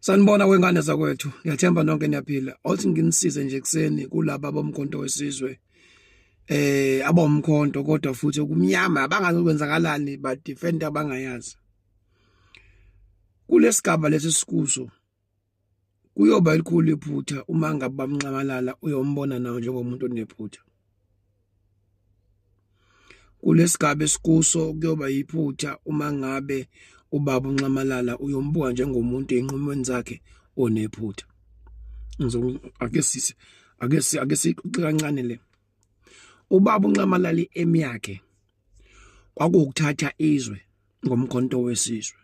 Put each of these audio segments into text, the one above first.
Sanibona wengane zakwethu, ngiyathemba nonke niyaphila. Awuthi nginisize nje ekuseni kulaba bomkhonto wesizwe. Abomkhonto kodwa futhi kumnyama abangazi kwenzakalani ba defend abangayazi. Kulesigaba lesi sikuso kuyoba elikhulu iphutha uma ngabe bamnxamalala uyombona nawo njengomuntu onephutha. Kulesigaba esikuso kuyoba yiphutha uma ngabe ubaba uNxamalala uyombuka njengomuntu ey'nqumweni zakhe onephutha. Ake sisi ake si ake sixoxe kancane le. Ubaba uNxamalala i-aim yakhe kwakuwukuthatha izwe ngomkhonto wesizwe.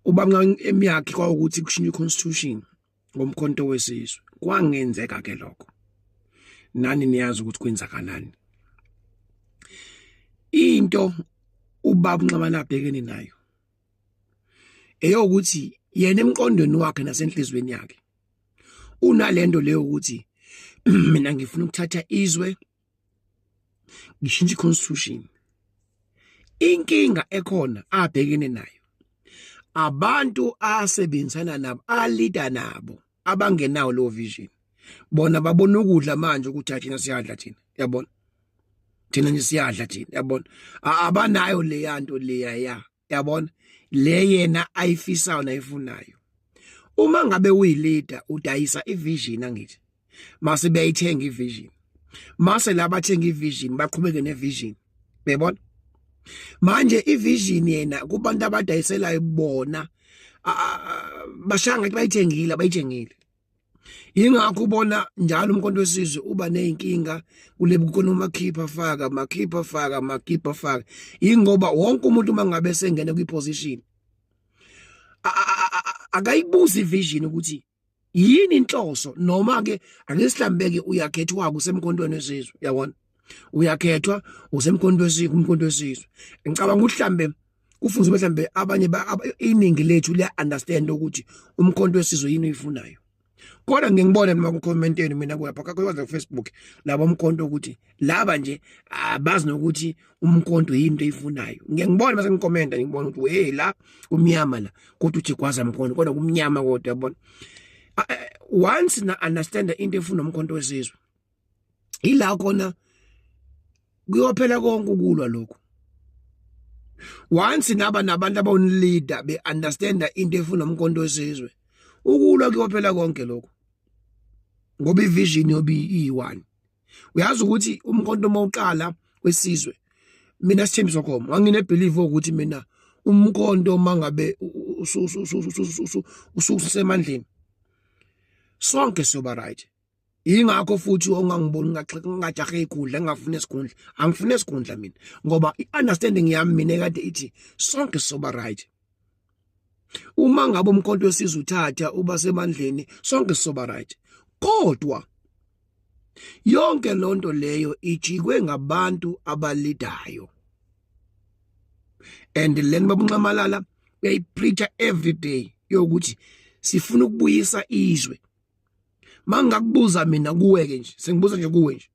Ubaba i-aim yakhe kwawukuthi kushintshe i-constitution ngomkhonto wesizwe kwangenzeka ke lokho nani niyazi ukuthi kwenzakalani into ubaba uNxamala abhekene nayo eyokuthi yena emqondweni wakhe nasenhlizweni yakhe unalento leyo ukuthi mina ngifuna ukuthatha izwe ngishintshe i-constitution inkinga ekhona abhekene nayo abantu asebenzisana nabo alida nabo abangenawo lo vision bona babona ukudla manje ukuthi thina siyadla thina yabona thina nje siyadla thina yabona abanayo leyanto leya ya yabona le yena ayifisayo nayifunayo uma ngabe uyileader udayisa ivision angithi mase beyayithenga ivision mase laba thenga ivision baqhubeke nevision uyabona manje ivision yena kubantu abadayiselayo bona bashaya ngathi bayithengile bayithengile Yingakho ubona njalo umkhonto wesizwe uba nezinkinga kule kukhona umakhipha faka makhipha faka makhipha faka yingoba wonke umuntu uma ngabe sengena kwiposition akayibuzi ivision ukuthi yini inhloso noma ke ake sihlambeke uyakhethwa kusemkhontweni wesizwe uyabona uyakhethwa usemkhonto wesizwe umkhonto wesizwe ngicabanga ukuthi mhlambe kufuze mhlambe abanye iningi lethu liya understand ukuthi umkhonto wesizwe yini uyifunayo kodwa ngike ngibone noma ku-comment yenu mina kulapha kakhulukazi ku-Facebook labo umkhonto ukuthi laba nje abazi nokuthi umkhonto yini into eyifunayo ngike ngibone mase ngikhomenta ngibona ukuthi hey la kumnyama la kodwa uthi gwaza mkhonto kodwa kumnyama kodwa yabona once na understand into efuna umkhonto wesizwe ila khona kuyophela konke ukulwa lokhu once naba nabantu abawunileader be understand into efuna umkhonto wesizwe ukulwa kuyophela konke lokhu ngoba ivision yobe iyi-one uyazi ukuthi umkhonto uma uqala wesizwe mina Sithembiso Khomo ngangine belief ukuthi mina umkhonto mangabe ususemandleni sonke siyoba right Ingakho futhi ongangiboni ngajahe ikhundla ngingafuni esikhundla angifuni esikhundla mina ngoba i-understanding yami mina ekade ithi sonke sizoba right uma ngabe umkhonto wesizwe uthatha uba semandleni sonke sizoba right kodwa yonke lonto leyo ijikwe ngabantu abalidayo and lena babunxamalala uyayipreacher every day yokuthi sifuna ukubuyisa izwe Mangakubuza mina kuwe ke nje, sengibuza nje kuwe nje.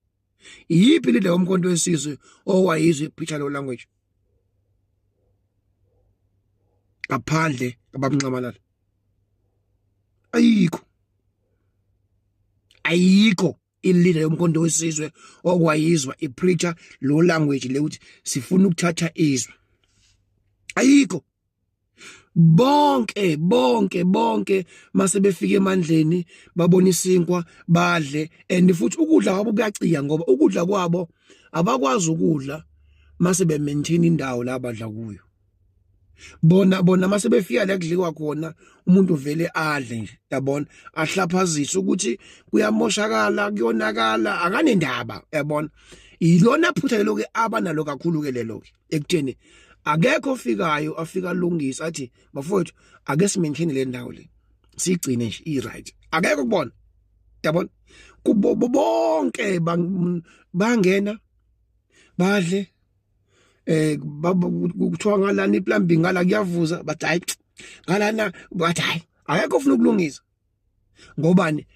Iyiphi leader yomkhonto wesizwe owayizwe ipreacher lo language? Ngaphandle kababunxamalala. Ayikho. Ayikho ileader yomkhonto wesizwe okwayizwa ipreacher lo language le ukuthi sifuna ukuthatha izwe. Ayikho. Bonke bonke bonke mase befika emandleni babona isinkwa badle and futhi ukudla kwabo kuyaciya ngoba ukudla kwabo abakwazi ukudla mase be maintain indawo la badla kuyo bona bona mase befika la kudliwa khona umuntu vele adle nje yabona ahlaphazise ukuthi kuyamoshakala kuyonakala akanendaba yabona ilona phutha lelo ke abanalo kakhulu ke lelo ke ekutheni akekho ofikayo afika alungisa athi bafowethu ake simaintain le ndawo le sigcine nje i right akekho kubona yabona kubo bonke bangena badle eh kuthiwa ngalana iplumbing ngala kuyavuza bathi hayi ngalana bathi hayi akekho ofuna ukulungisa ngobani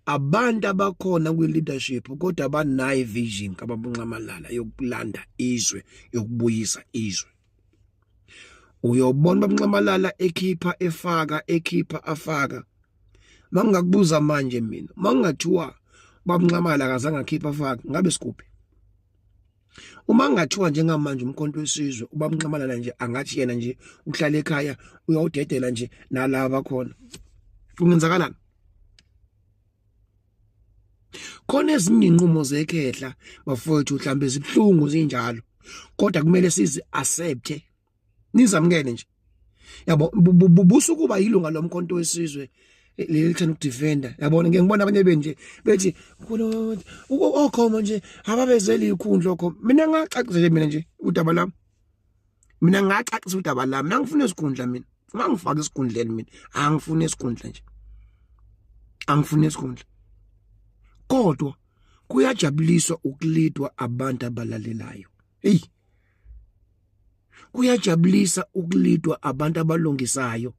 abantu abakhona kwi-leadership kodwa banayo vision kababunxamalala yokulanda izwe yokubuyisa izwe. Uyobona babunxamalala ekhipha efaka ekhipha afaka. Mangingakubuza manje mina, mangingathiwa babunxamala akazange akhipha afaka, ngabe sikuphi? Uma kungathiwa njengamanje umkhonto wesizwe ubabunxamalala nje angathi yena nje uhlala ekhaya uyawudedela nje nalaba khona. Kungenzakalani? Khona ezinye inqumo zekhehla bafowethu mhlambe zibuhlungu zinjalo kodwa kumele sizi accept nizamukele nje yabo busukuba yilunga lomkhonto wesizwe leli thanda ukudefenda yabona ngeke ngibona abanye benje bethi okhoma nje ababezeli ikhundla okho mina ngacacisa nje mina nje udaba lami mina ngacacisa udaba lami nangifuna isikhundla mina ungangifaka esikhundleni mina angifuni isikhundla nje angifuni isikhundla kodwa kuyajabulisa ukulidwa abantu abalalelayo hey kuyajabulisa ukulidwa abantu abalungisayo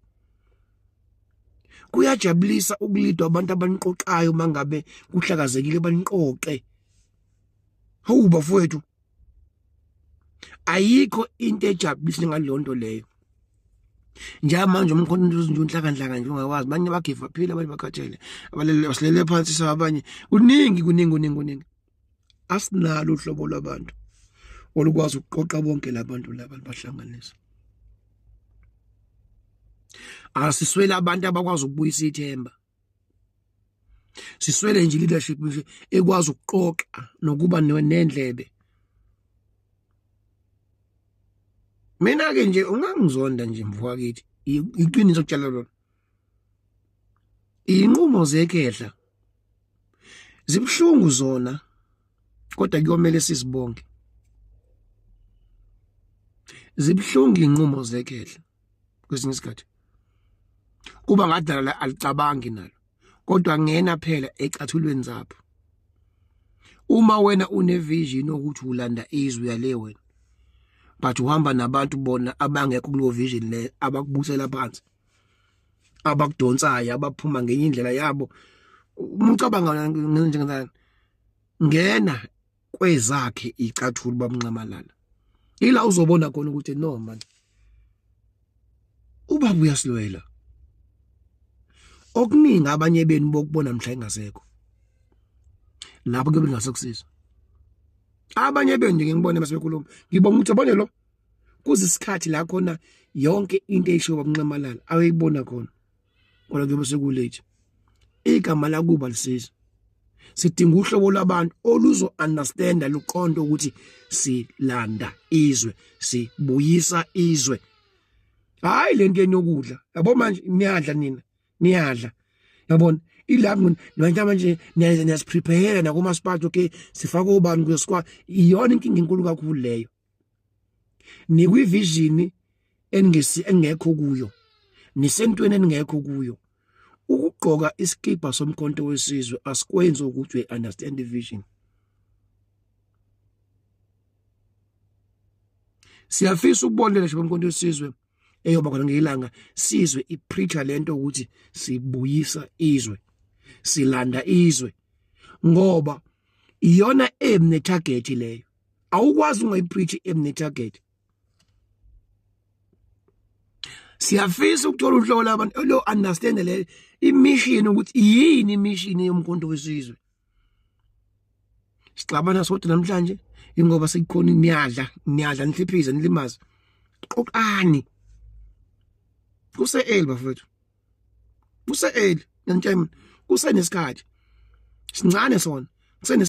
kuyajabulisa ukulidwa abantu abaniqoqayo mangabe kuhlakazekile baniqoqe hawu bafowethu ayikho into ejabulisa ngalonto leyo njengamanje umkhonto nje unhlakanhlaka nje ungawazi abanye bagiva phila abanye bakhathele abalele basilele phansi sabanye kuningi kuningi kuningi kuningi asinalo uhlobo lwabantu olukwazi ukuqoqa bonke labantu laba bahlanganisa asiswele abantu abakwazi ukubuyisa ithemba siswele nje leadership nje ekwazi ukuqoqa nokuba nendlebe mina ke nje ungangizonda nje mfowakhithi iqiniso kutshela lona inqumo zekhehla zibuhlungu zona kodwa kuyomele sizibonge zibuhlungu inqumo zekhehla kwesinye isikhathi kuba ngadala alicabangi nalo kodwa ngena phela ecathulweni zapho uma wena une vision ukuthi ulanda izwe yale wena but uhamba nabantu bona abangekho kulo vision le abakubusela phansi abakudonsayo abaphuma ngenye indlela yabo uma ucabanga njengenani ngena kwezakhe icathulo bamnxamalala ila uzobona khona ukuthi no man ubaba uyasilwela okuningi abanye benu bokubona mhla engasekho lapho kuyobe kungasekusiza abanye benu nje ngibone masebekhuluma ngibonga ukuthi abone lo kuze isikhathi la khona yonke into eyishiwo babunxamalala awuyibona khona kodwa kuyobe sekulate igama lakuba lisiza sidinga uhlobo lwabantu oluzo understanda luqonda ukuthi silanda izwe sibuyisa izwe hayi lento enokudla yabo manje niyadla nina niyadla yabona ilapho manje manje niyasiprepare nakomasipala okay sifake obani kuyo squad iyona inkinga enkulu kakhulu leyo nikwivision engesi engekho kuyo nisentweni eningekho kuyo ukugqoka isikibha somkhonto wesizwe asikwenzi ukuthi we understand the vision siyafisa ukubona leadership yomkhonto wesizwe eyoba khona ngelanga sizwe ipreacher lento ukuthi sibuyisa izwe silanda izwe ngoba iyona aim ne target leyo awukwazi ungayipreach i-aim ne-target siyafisa ukuthola uhlobo labantu lo understand le imission ukuthi yini imission yomkhonto wesizwe sixabana sodwa namhlanje ingoba sekukhona niyadla niyadla nihliphize nilimaze qoqani kuse early bafethu kuse early ngiyantshela kusenesikhathi sincane sona kusene.